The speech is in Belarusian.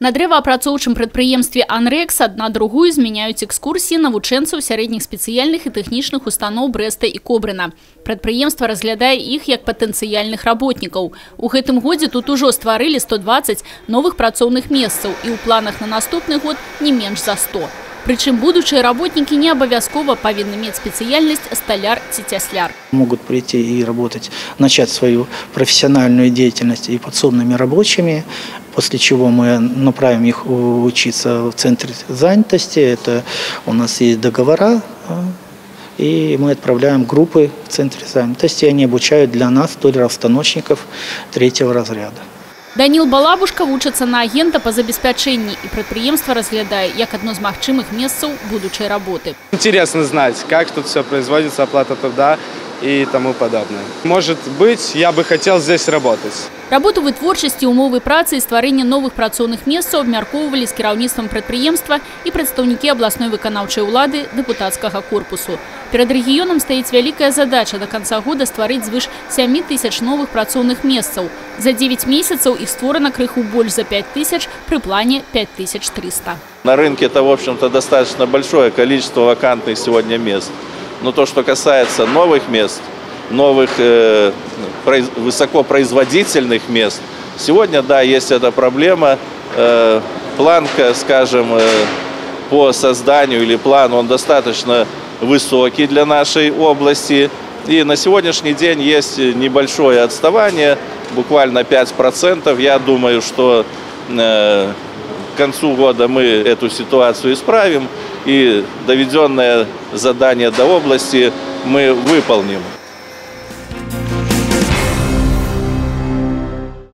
На дрэваапрацоўчым прадпрыемстве «Анрэкс» адна другую змяняюць экскурсіі навучэнцаў сярэдніх спецыяльных і тэхнічных устаноў Брэста і Кобрына. Прадпрыемства разглядае іх як патэнцыяльных работнікаў. У гэтым годзе тут ужо стварылі 120 новых працоўных месцаў і ў планах на наступны год не менш за 100. Прычым будучыя работнікі не абавязкова павінны мець спецыяльнасць сталяр ці цясляр. Могут прийти и работать, начать свою профессиональную деятельность и подсобными рабочими, после чего мы направим их учиться в центр занятости. Это у нас есть договора, и мы отправляем группы в центр занятости, они обучают для нас столяров-станочников третьего разряда. Даніл Балабушка вучыцца на агента па забеспячэнні, і прадпрыемства разглядае як адно з магчымых месцаў будучай работы. Интересно знать, как тут все производится, оплата труда и тому подобное. Может быть, я бы хотел здесь работать. Работу вытворчасці, умовы працы і стварэнне новых працоўных месцаў абмяркоўвалі з кіраўніцтвам прадпрыемства і прадстаўнікі абласной выканаўчай улады, дэпутацкага корпусу. Перад рэгіёнам стаіць вялікая задача да канца года стварыць звыш 7 тысяч новых працоўных месцаў. За 9 месяцаў іх створана крыху больш за 5 тысяч пры плане 5300. На рынке это, в общем-то, достаточно большое количество вакантных сегодня мест. Но то, что касается новых мест, новых высокопроизводительных мест, сегодня, да, есть эта проблема. Планка, скажем, по созданию или плану, он достаточно высокий для нашей области. И на сегодняшний день есть небольшое отставание, буквально 5%. Я думаю, что к концу года мы эту ситуацию исправим и доведенное задание до области мы выполним.